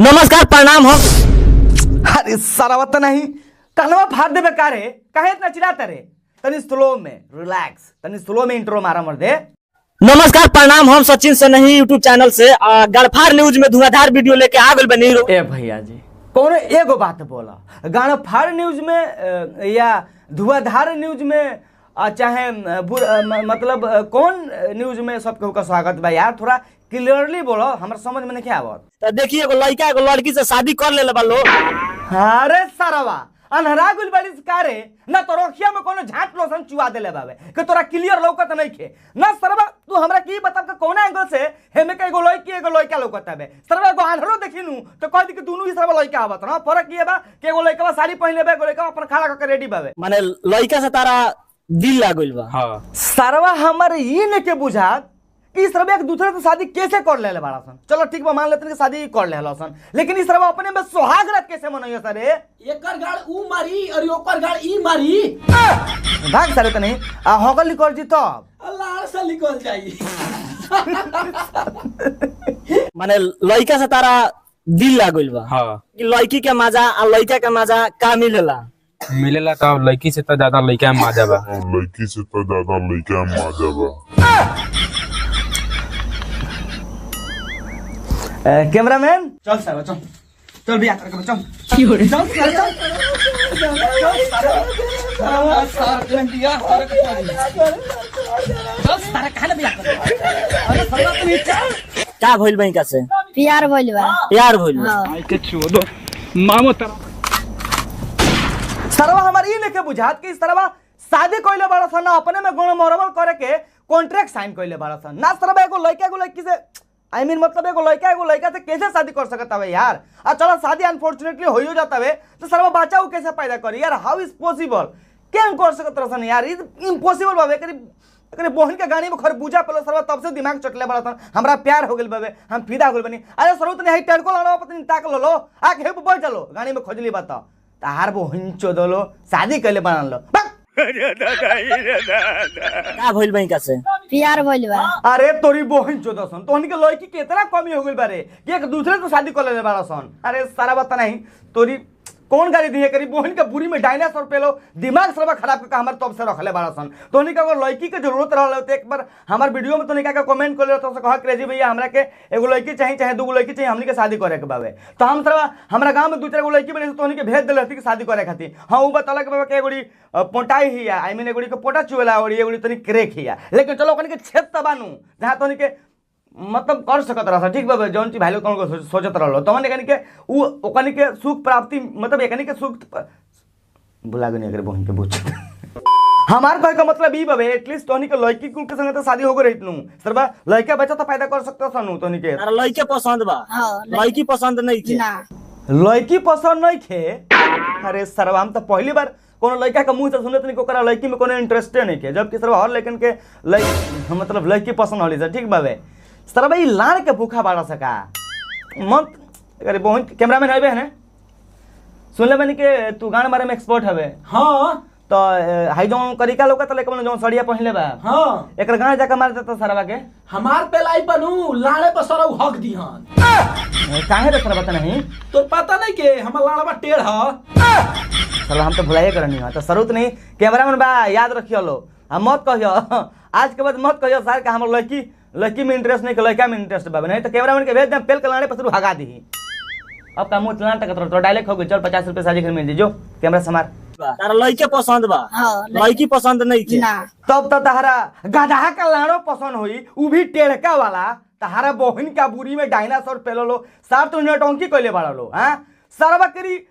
नमस्कार प्रणाम हो। अरे सारा तो नहीं कहलवा फाड़ देबे का रे, काहे इतना चिल्लाता रे? तनी स्लो में रिलैक्स, तनी स्लो में इंट्रो मारा मर दे। नमस्कार प्रणाम, हम सचिन से नहीं यूट्यूब चैनल से गड़फार न्यूज में धुआंधार वीडियो लेके आ गइल बनी। ए भैया जी, कोनो एगो बात बोला, गाणफाड़ न्यूज में या धुआंधार न्यूज में चाहे मतलब कौन न्यूज में सब केहू का स्वागत बा यार, थोड़ा क्लियरली बोलो, हमरा समझ में नहीं आवत। तो देखिए एगो लड़का एगो लड़की से शादी कर लेले बा लोग। अरे सारवा अनहरा गुल बाली का रे, ना तो रोखिया में कोनो झाट लोसन चुआ देले बावे कि तोरा क्लियर लौकत नहीं खे ना। सरवा तू हमरा की बताब के कौना एंगल से हेमे के एगो लड़की एगो लड़का लौकत हबे? सरवा एगो आन्हरो देखिनु तो कह दी कि दोनों ही सरवा लड़का आवत ना, फर्क ये बा कि एगो लड़का साड़ी पहिनले बा, एगो लड़का अपन खड़ा करके रेडी बावे। माने लड़का से तारा दिल लाग गइल बा। हाँ। सरवा हमर ई ने के बुझात कि सरवा एक दूसरे से शादी कैसे कर लेले बाड़ा सन। चलो ठीक बा, मान लेते कि शादी कर लेले सन, लेकिन ई सरवा अपने में सुहाग रात कैसे मनइयो सरे? एकर गाड़ ऊ मारी और ओकर गाड़ ई मारी। भाग सारे त नहीं आ होगल निकल जी तब लाड़ से निकल जाई। माने लड़का से तारा दिल लाग गइल बा। हाँ। कि लड़की के मजा आ लड़का के मजा का मिलेला? मिलेला तो लड़की से तो ज्यादा लड़का में मजा बा। लड़की से तो ज्यादा लड़का में मजा बा। कैमरामैन चल सर, चल चल बियाह करके चल चल सर, चल चल सारा कहां बियाह कर। अरे सरवा तू चल। का भइल बा इनका से? प्यार भइल बा। प्यार भइल बा। हाँ। सरवा हमार ई लेके बुझात कि सरवा शादी कइले बाड़ा सन ना अपने में गुण मोरबल करे के कॉन्ट्रैक्ट साइन कइले बाड़ा सन ना। सरवा एगो लड़का एगो लड़की से I mean मतलब एगो लड़का एगो लड़का से कैसे शादी कर सकता है यार? आ चलो शादी अनफॉर्चुनेटली होइयो जाता है तो सरवा बच्चा उ कैसे पैदा करी यार? How is possible? केन कर सकत रहसन यार? Is impossible बाबे। एकरी बहन के गाड़ी में खरबूजा पेलो सरवा तब से दिमाग चटले बड़ा सन, हमरा प्यार हो गेल बाबे, हम फिदा हो गेल बनी। अरे सरवा तनी हाई टेड़को लानो पतनी ताक लो आ के बैठ चलो गाड़ी में खोजली बात तार बहन चोदलो शादी कैले बनल लो। का भइल बा इनका से? प्यार भइल बा। अरे तोरी बहन चोदसन तोहनी के लड़की के इतना कमी हो गेल बारे कि एक दूसरे से शादी कर लेले बाड़ा सन। अरे सारा बात नहीं, तोरी कौन गाड़ी दिए करी बहन के बुरी में डायनासोर पेलो दिमाग सरवा खराब करके हमर तब से रखले बाड़ा सन। तोहनी के अगर लड़की के जरूरत रहल तो एक बार हमार वीडियो में तोहनी का कमेंट कर ले तो से कह क्रेजी भैया हमरा के एगो लड़की चाहिए चाहे दूगो लड़की चाहिए हमनी के शादी करे के बावे, तो हम सरवा हमरा गांव में दू चार गो लड़की बने तोहनी के भेज देले हती कि शादी करे खातिर। हां उ बतला के बाबा के एगोड़ी पोटाई हिया, I mean एगोड़ी के पोटा चुवेला और एगोड़ी तनी क्रेक हिया, लेकिन चलो ओकनी के छेद त बानू जहां तोहनी के मतलब कर सकत रहा ठीक बाबा, जौन चीज भाई लोग तोहन सोचत रहलो तवन एकनी के उ ओकनी के सुख प्राप्ति मतलब एकनी के सुख भुला गनी अगर बहन के बुझ हमार कहे का मतलब ई बाबे एटलीस्ट तोहनी के लड़की कुल के संगे तो शादी हो गई रहित नु सरबा लड़का बच्चा तो पैदा कर सकत सनु तोहनी के। तारा लड़के पसंद बा? हाँ, लड़की पसंद नहीं थे। ना लड़की पसंद नहीं खे? अरे सरवा हम तो पहली बार कोनो लड़का के मुंह से सुनत नहीं ओकरा लड़की में कोनो इंटरेस्टे नहीं के, जबकि सरवा हर लड़कन के मतलब लड़की पसंद होली सर ठीक बाबे। सरवा ई लाड़ के भूखा बाड़ा सका मत। अरे बहन कैमरामैन हबे है सुनले बनी के तू गाना मारे में एक्सपर्ट हबे? हाँ। तो हाई जौन करिका लौका त लेके जौन सड़िया पहिनले बा। हाँ। एकर गाना जाके मार देता सरवा के। हमार पेलाई बनू लाड़े पर सरौ हक दिहन। काहे रे सरवा त नहीं तो पता नहीं के हमर लाड़वा टेढ़ ह। सरवा हम तो भुलाइए करनी है तो सरूत नहीं कैमरामैन बा याद रखियो लो आ मत कहियो आज के बाद मत कहियो सर के हमर लड़की लड़की में इंटरेस्ट नहीं के लड़का में इंटरेस्ट बा, नहीं तो कैमरामैन के भेज दे पेल के लाड़े पर शुरू हगा दही। अब का मुंह चलान तक तो डायलॉग हो गई। चल 50 रुपए साझी घर मिल जो कैमरा समार। तारा लड़के पसंद बा? हाँ, लड़की पसंद नहीं थे। ना तब तो तहरा गधा का लाड़ो पसंद होई उ भी टेढ़का वाला, तहरा बहन का बुरी में डायनासोर पेलो लो सार तो नौटंकी कइले बाड़ा लो। हां सरवा करी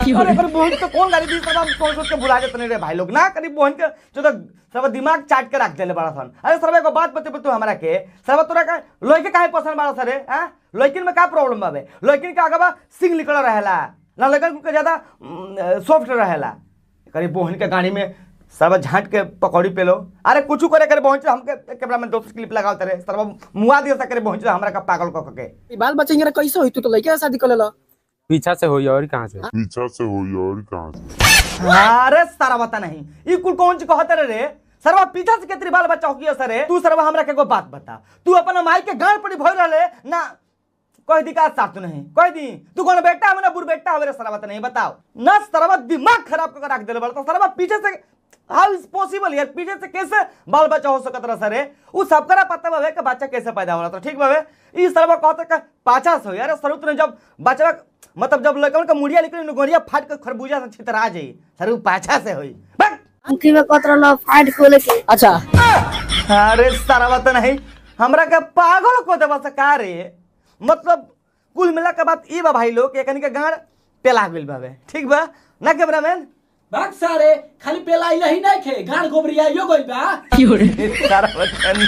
अरे पर बहन तो कौन गाड़ी दी सरवा सोच सोच के भुला जात नहीं रे भाई लोग ना करी बहन के जो तो सरवा दिमाग चाट के रख देले बाड़ा सन। अरे सरवा को बात बते तू हमरा के सरवा तोरा का लड़के काहे पसंद बाड़ा सरे? हां लड़किन में का प्रॉब्लम बावे? लड़किन के आगे बा सिंग निकल रहेला ना, लड़कन के ज्यादा सॉफ्ट रहेला। करी बहन के गाड़ी में सरवा झांट के पकौड़ी पेलो। अरे कुछ करे करे बहन हमके कैमरामैन दोस्त क्लिप लगाओ तेरे सरवा मुआ दिया करे बहन हमरा का पागल क के। बाल बच्चा कैसे होई? तू तो लड़का शादी कर लेला। पीछा से होई और कहां से? पीछा से होई और कहां से? अरे सारा बता नहीं ई कुल कौन चीज कहत रे रे सरवा पीछा से केतरी बाल बच्चा हो गया सरे। तू सरवा हमरा के एगो बात बता, तू अपन माई के गाल पड़ी भइल रहले ना कह दी का साथ नहीं कह दी तू कौन बेटा हमें ना बुर बेटा हमारे सरवा नहीं बताओ ना सरवा दिमाग खराब कर रख देले बड़ा तो सरवा पीछे से हाउ is possible यार पीछे से कैसे बाल बच्चा हो सकत रहा सर उ सबकरा पता बावे कि बच्चा कैसे पैदा होला। तो ठीक बावे ई सरवा कहत का पाछा से हो यार सर उतने जब बच्चा मतलब जब लड़कन का मुड़िया निकली गोरिया फाट के खरबूजा से छितरा जाई सर उ पाछा से होई बक। उनकी में कहत रहल फाइट खोले के। अच्छा अरे सारा तो नहीं हमरा के पागल को देबा से का रे। मतलब कुल मिला के बात ई बा भाई लोग एकनी के गाड़ पेला गेल बावे ठीक बा ना कैमरामैन। भाग सारे खाली पेला आइला ही नहीं खे गाड़ गोबरियाइयो गइल बा। सारा बचन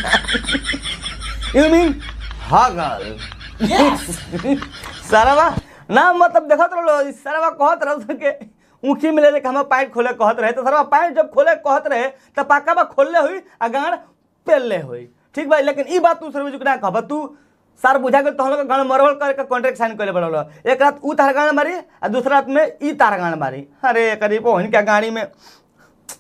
you mean हगल यस सारा ना मतलब देखत रहो सारा कहत रहो के ऊखी में ले लेके हम पैंट खोले कहत रहे तो सारा पैंट जब खोले कहत रहे तो पाका बा खोलले हुई आ गाड़ पेलले हुई ठीक भाई। लेकिन ई बात तू सर्विस ना कहब तू सार बुझा गेल तो हम लोग गाड़ मरवल करके कॉन्ट्रैक्ट साइन करे बड़ल एक रात ऊ तार गाड़ मारी आ दूसरा रात में ई तार गाड़ मारी। अरे करीब के गाड़ी में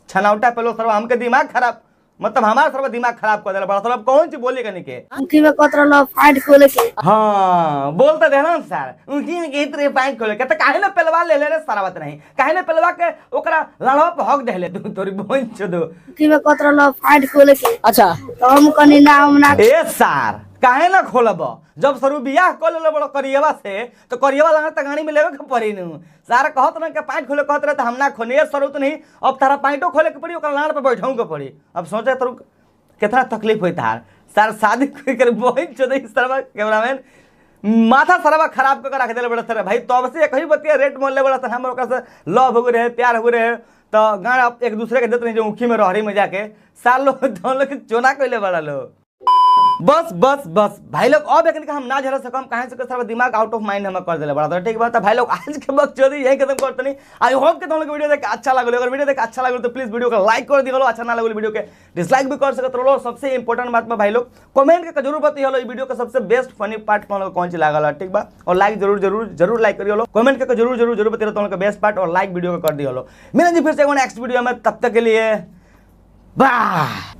छनावटा पेलो सरवा हमके दिमाग खराब मतलब हमारा सरवा दिमाग खराब कर देला बड़ा सरवा कौन चीज बोली कनी के उनकी में कहत रहल फाइट खोले के। हाँ बोलते रहे ना सर उनकी में के तरह पैंट खोले के तो काहे ना पेलवा ले ले रे सारा बात नहीं काहे ना पेलवा के ओकरा लड़वा पे हक देले तू तोरी बोन चोदो। उनकी में कहत रहल फाइट खोले के। अच्छा तो हम कहनी ना हम ना ए सार काहे ना खोलब जब सरू बियाह कर लेले बड़ो करियवा से तो करियवा लगा त गाड़ी में लेवे के पड़ी नु सारा कहत ना के पैंट खोले कहत रहे त हम ना खोने ए सरू तो नहीं अब तारा पैंटो खोले के पड़ी ओकरा लाड़ पे बैठऊ के पड़ी। अब सोचे तरू कितना तकलीफ होई तार सार शादी कर बोइन चोदे सरवा कैमरामैन माथा सरवा खराब कर रख देले बड़ा सर भाई। तब से एक ही बतिया रेट मोल ले बड़ा सर हम ओकरा से लव हो रहे प्यार हो रहे तो गाना एक दूसरे के देत नहीं जो ऊखी में रहरी में जाके साल लोग दोनों लोग चोना कइले बड़ा लोग। बस बस बस भाई लोग अब एक हम ना झरा सकम काहे से सर दिमाग आउट ऑफ माइंड हम कर देले बड़ा। तो ठीक बात भाई लोग आज के बकचोदी यही खत्म करते नहीं। I hope कि तुम लोग वीडियो देख अच्छा लागल। अगर वीडियो देख अच्छा लागल तो प्लीज वीडियो को लाइक कर दियो, अच्छा ना लागल वीडियो के डिसलाइक भी कर सकत रहो। सबसे इंपॉर्टेंट बात में भाई लोग कमेंट के जरूर बताइयो ई वीडियो का सबसे बेस्ट फनी पार्ट कौन कौन सी लागल ठीक बा। और लाइक जरूर जरूर जरूर लाइक करियो, कमेंट के जरूर जरूर जरूर बताइयो तुम लोग का बेस्ट पार्ट और लाइक वीडियो को कर दियो। मिलेंगे फिर से नेक्स्ट वीडियो में, तब तक के लिए बाय।